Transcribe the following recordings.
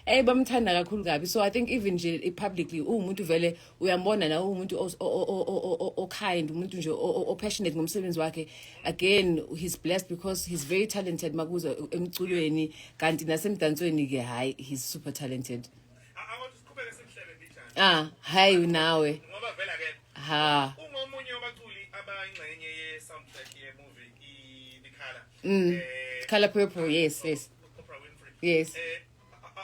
Bamthanda kakhulu kabi. So I think even nje publicly uwumuntu vele uyambona na uwumuntu o-kind, umuntu nje o-passionate ngomsebenzi wakhe. Again, he's blessed because he's very talented makuza emculweni, kanti nasemdansweni ke, hayi, he's super talented. Awuthi siqhubeke sikuhlele mbijana. Ah, hayi nawe. Ngoba vela ke Ha. Ungomunye wabaculi abayingxenye ye-soundtrack ye-movie i-The Colour. Color Purple, yes. Oprah Winfrey. Yes.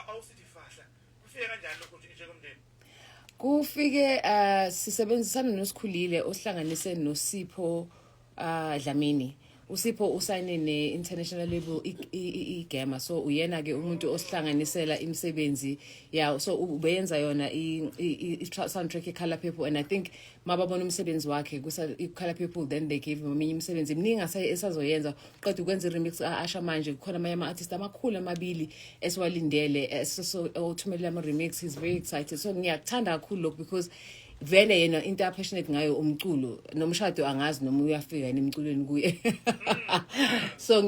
Awusithi fahla. Kufike kanjani lokho nje njengomndeni? Kufike sisebenzisana noSikhulile ohlanganise noSipho Dlamini. USipho usayine ne-international label iGema, so uyena ke umuntu osihlanganisela imisebenzi yeah. So ubeyenza yona i-soundtrack ye-Color Purple, and I think mababona umsebenzi wakhe i-Color Purple, then they gave him eminye imisebenzi eminingi esazoyenza. Qeda ukwenza i-remix asha manje, kukhona amanye ama-artist amakhulu amabili esiwalindele othumelela ama-remix. He's very excited, so ngiyakuthanda kakhulu lokhu because vele yena into a-passionate ngayo umculo nomshado. Angazi noma uyafika yini emculweni kuye, so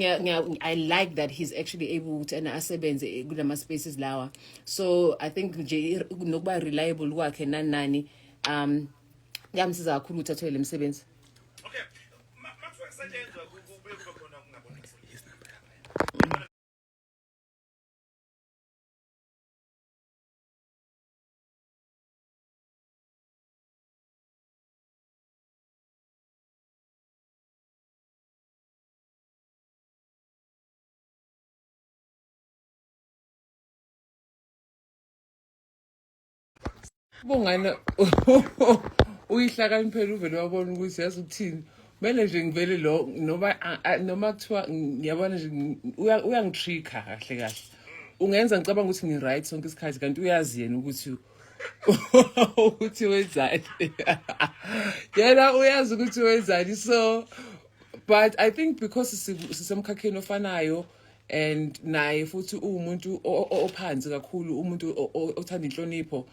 I like that he's actually able ukuthi ena asebenze kulama spaces lawa. So I think nje nokuba reliable kwakhe nani nani kuyamsiza kakhulu ukuthi athole le misebenzi. Okay. Makusuke kusetshenzwa kubuye kube khona ukungabonisani. Bongani uyihlakaniphela, uvele wabona ukuthi yazi ukuthini, kumele nje ngivele lo noma kuthiwa ngiyabona nje uyangi-tricka kahle kahle, ungenza ngicabanga ukuthi ngi-right sonke isikhathi, kanti uyazi yena ukuthi wenzani. Yena uyazi ukuthi wenzani. So but I think because sisemkhakheni ofanayo and naye futhi uwumuntu ophansi kakhulu, umuntu othanda inhlonipho,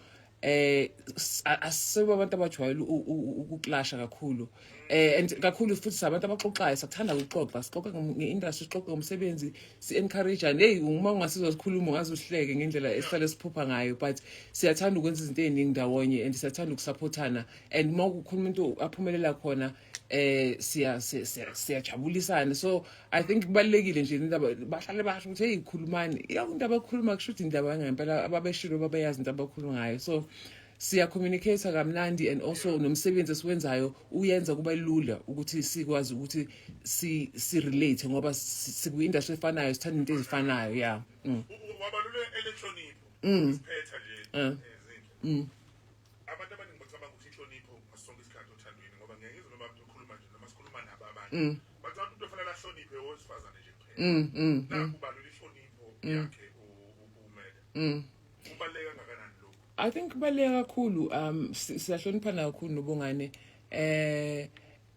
asebe abantu abajwayele ukuklasha kakhulu, and kakhulu futhi sabantu abaxoxayo, sakuthanda ukuxoxa, sixoxe nge-industry, sixoxe ngomsebenzi, si-encourage. Hey, uma ungasizwa sikhuluma ungaze uhleke ngendlela esihlale siphupha ngayo, but siyathanda ukwenza izinto ey'ningi ndawonye and siyathanda ukusupportana, and uma kukhuluma into aphumelela khona siyajabulisana. So I think kubalulekile nje indaba bahlale basho ukuthi hey, khulumani yonke into abakhuluma, kusho ukuthi indaba yangempela ababeshilo babeyazi into abakhuluma ngayo. So siya-communicate kamnandi and also nomsebenzi esiwenzayo uyenza kuba lula ukuthi sikwazi ukuthi si-relate ngoba sikwi-industry efanayo, sithanda into ezifanayo, yeah. Wabalule elenhlonipho. Siphetha nje Zinhle. Abantu abaningi bacabanga ukuthi inhlonipho ngaso sonke isikhathi othandweni, ngoba ngeke ngizwe noma ukhuluma nje noma sikhuluma nabo abanye. Bacabanga ukuthi ufanele ahloniphe owesifazane nje kuphela. Nakhu ubalula inhlonipho yakhe uMeda. Kubaluleke kangakanani lokhu? I think kubaluleke kakhulu. Siyahloniphana kakhulu noBongani.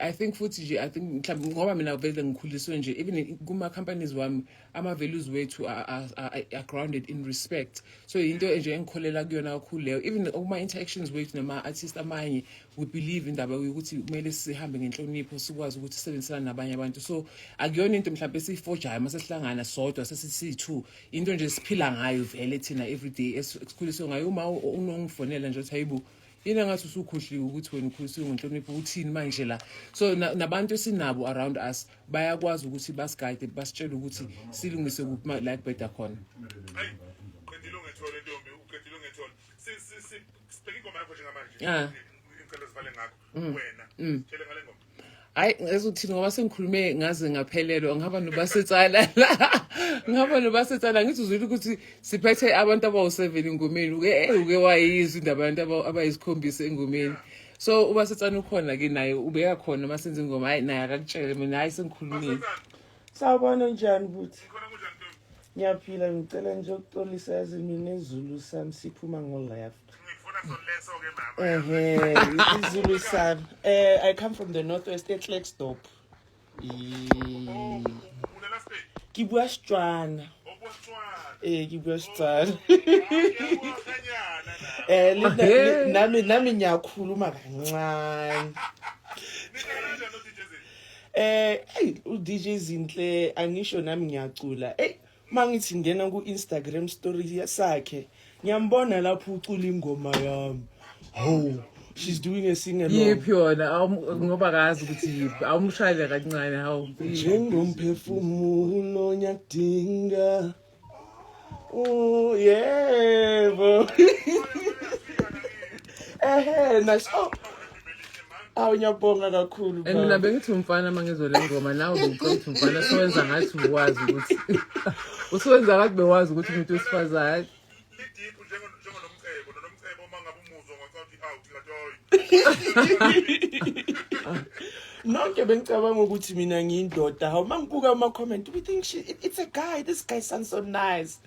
I think futhi nje, I think mhlawumbe ngoba mina vele ngikhuliswe nje, even kuma companies wami, ama values wethu are grounded in respect, so into nje engikholela kuyona kakhulu leyo. Even kuma interactions wethu nama artists amanye, we believe indaba yokuthi kumele sihambe ngenhlonipho, sikwazi ukuthi sisebenzisane nabanye abantu. So akuyona into mhlawumbe esiyifojayo mase sihlangana sodwa sesithi-two, into nje siphila ngayo vele thina everyday, esikhuliswe ngayo. Uma unongifonela nje uthi, "Hayibo, yini engathi usukhohliwe ukuthi wena ukhulisiwe ngenhlonipho, uthini manje la?" So nabantu esinabo around us bayakwazi ukuthi basiguide, basitshele ukuthi silungise kuphi la kubheda khona. Hayi, qedile ungethole ntombi, uqedile ungethole. Sibheke ingoma yakho njengamanje. Ah. Ngicela sivale ngakho. Wena, tshele ngale ngoma. Hayi, ngezuthini ngoba sengikhulume ngaze ngaphelelwa, ngihamba nobasetsala la, ngihamba nobasetsala. Ngithi uzwile ukuthi siphethe abantu abawu-7 engomeni, uke wayizwa indaba yabantu abayisikhombisa engomeni. So ubasetsana ukhona ke naye, ubeka khona uma senza ingoma. Hayi, naye akakutshele mina, hayi, sengikhulumile. Basetsana, Sawubona, njani buthi? Ngikhona, kunjani ntombi? Ngiyaphila, ngicela nje ukuxolisa, yazi mina isiZulu sami siphuma ngo-left. Ngifuna soleso ke mama. Ehe, isiZulu sami. I come from the northwest, eKlerksdorp. Ulela Spain. Ke bua Setswana. Obotswana. Eh, ke bua Setswana. Ngiyabona na. Le nami ngiyakhuluma kancane. Nina kanjani no DJ Zinhle? Hey, u DJ Zinhle, angisho nami ngiyacula. Hey, Mangithi ngena ku-Instagram story sakhe, ngiyambona lapho ucula ingoma yami. Ho, she's doing a sing along. Yiphi yona? Ngoba akazi ukuthi yiphi. Awumshayele kancane hawu. Njengomphefumulo ngiyakudinga. Oh, yebo. Ehe, nice. Oh. Awu ngiyabonga kakhulu. And mina bengithi umfana uma ngizwe le ngoma nawe bengicela ukuthi umfana sowenza ngathi uwazi ukuthi usuwenza ngathi bewazi ukuthi umuntu wesifazane. Li-deep njengonomcebo, nonomcebo uma ngabe umuzwa ngacabanga ukuthi out ngathi hoyi. Nonke bengicabanga ukuthi mina ngiyindoda. Hawu mangibuka ama comment, we think it's a guy. This guy sounds so nice.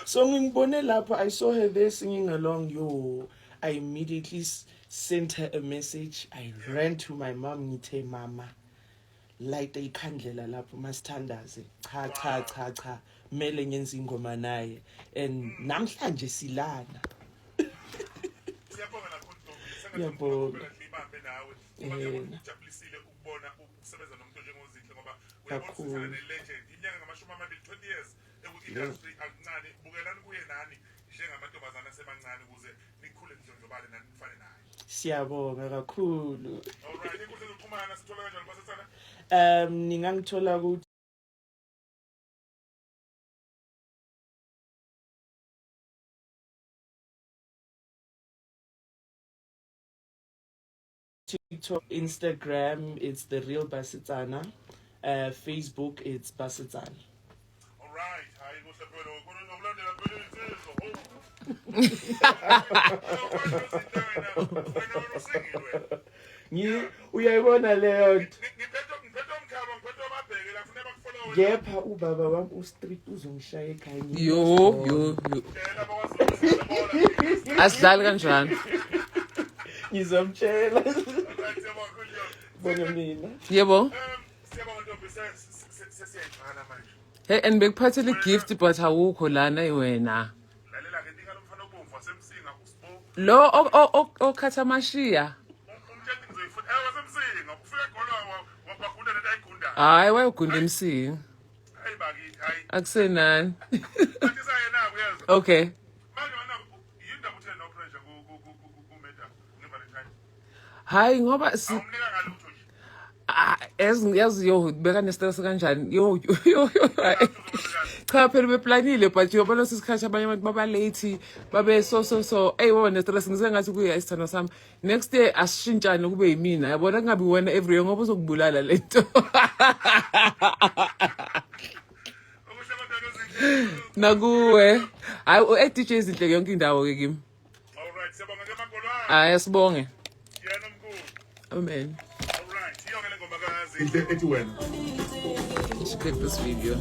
So ngingibone lapho, I saw her there singing along. Yo, I immediately sent her a message. I ran to my mom ngithe mama light ikhandlela lapho masithandaze. Cha cha cha cha. Mele ngenze ingoma naye. And namhlanje silana. Siyabonga kakhulu Ntombi. Sengathi Ngiyabonga. uNkulunkulu ibambe nawe. Ngoba ngiyabona ukujabulisile ukubona ukusebenza nomuntu njengoZinhle ngoba uyabona Kakhulu. usifana ne-legend. Iminyaka ngama-20 20 years eku-industry akuncane. Bukelani kuye nani njengamantombazane asemancane ukuze nikhule nidlondlobale nani nifane naye. Siyabonga kakhulu. Alright, inkundla zokuxhumana sithola kanjani Basetsana? Ningangithola ku TikTok, Instagram, it's the real Basetsana. Facebook, it's Basetsana. Alright, hayi kuhle phela ngokulandela phela insizwa. Ho. Wena usingilwe. Uyayibona leyo nto. Ngiphethe umkhaba, ngiphethe amabheke la kufuneka bakufollow. Kepha ubaba wami u-strict uzongishaya ekhaya. Yo yo yo. Tshela bakwaZulu siyabona. Asidlali kanjani. Ngizomtshela. Alright, siyabonga kakhulu. Bonga mina. Yebo. Siyabonga Ntombi, sesiyayibhala manje. Hey and bekuphathele gift but awukho lana wena. Lalela ke nika lo mfana obomvu wasemsinga uSbo. Lo okhatha amashiya. Umtshela ngizoyifuna. Wasemsinga ufika egolo wagunda lento ayigunda. Hayi wayogunda emsinga. Hayi bakithi, hayi. Akusenani. Bathi sayena uyezwa. Okay. Manje wena yini ndaba uthe no pressure ku ku ku ku ku Meda ngeValentine? Hayi ngoba si Awumnika ngalutho nje. Ah, yazi yazi yo beka ne-stress kanjani yo yo yo yo hayi. Cha phela beplanile but uyobona sisikhathi abanye abantu baba late babe so so so ey baba ne-stress ngize ngathi kuye isithando sami next year asishintshane kube yimina yabona kungabi wena every year ngoba uzokubulala lento. Okuhle kodwa nozinhle. Nakuwe hayi u-DJ Zinhle yonke indawo ke kimi. Alright, siyabonga ke magolwane. Hayi asibonge. Yena mkhulu. Amen. Alright, iyo ke le ngoma kaZinhle ethi wena. You should click this video.